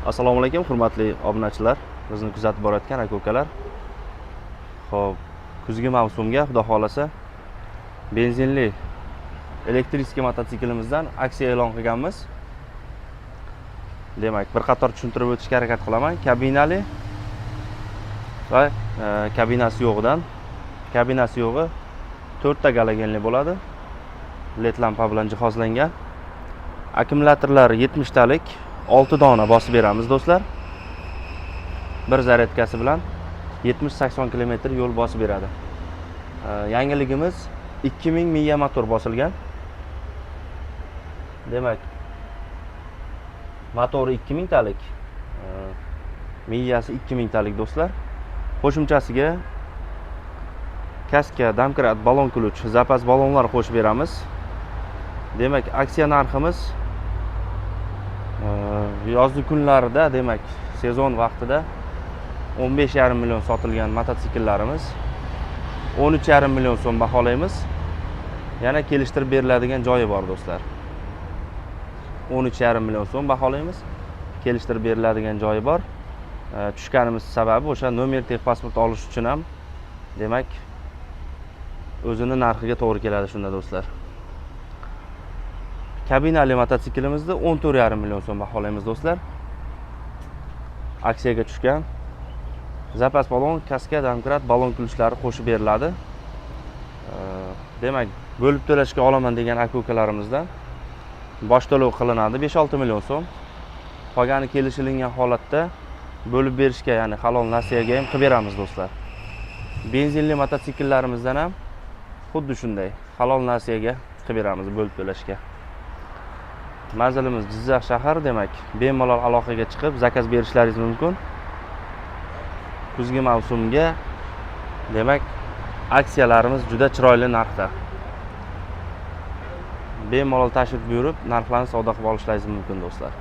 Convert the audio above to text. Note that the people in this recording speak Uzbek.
Assalomu alaykum, hurmatli obunachilar, bizni kuzatib borayotgan aka ukalar. Xo'p, kuzgi mavsumga, xudo xohlasa, benzinli электрический mototsiklimizdan aksiya e'lon qilganmiz. Demak, bir qator tushuntirib o'tishga harakat qilaman. Kabinali va kabinasi yo'g'idan. Kabinasi yo'g'i to'rtta galogenli bo'ladi. LED lampa bilan jihozlangan. Akkumulyatorlari 70 talik, 6 dona bosib beramiz, do'stlar. Bir zaryadkasi bilan 70-80 kilometr yo'l bosib beradi. Yangiligimiz, 2000 miya motor bosilgan. Demak, motori 2000 talik, miyasi 2000 talik, do'stlar. Qo'shimchasiga kaska, domkrat, balon ключ, zapas balonlar qo'shib beramiz. Demak, aksiya narximiz yozgi kunlarida, demak, sezon vaqtida 15,5 million sotilgan mototsikllarimiz 13,5 million so'm baholaymiz. Yana kelishtirib beriladigan joyi bor, do'stlar. 13,5 million so'm baholaymiz. Kelishtirib beriladigan joyi bor. Tushganimiz sababi o'sha nomer, texpasport olish uchun ham, demak, o'zini narxiga to'g'ri keladi shunda, do'stlar. Kabinali mototsiklimizni 14,5 million so'm baholaymiz, do'stlar. Aksiyaga tushgan. Zapas balon, kaska, domkrat, balon ключ lari qo'shib beriladi. Demak, bo'lib to'lashga olaman degan aka ukalarimizdan bosh to'lov qilinadi 5-6 million so'm. Qolgani kelishilingan holatda bo'lib berishga, ya'ni halol nasiyaga ham qilib beramiz, do'stlar. Benzinli mototsikllarimizdan ham xuddi shunday halol nasiyaga qilib beramiz bo'lib to'lashga. Manzilimiz Jizzax shahar, demak, bemalol aloqaga chiqib, zakaz berishlaringiz mumkin. Kuzgi mavsumga, demak, aksiyalarimiz juda chiroyli narxda. Bemalol tashrif buyurib, narxlarni savdo qilib olishlaringiz mumkin, do'stlar.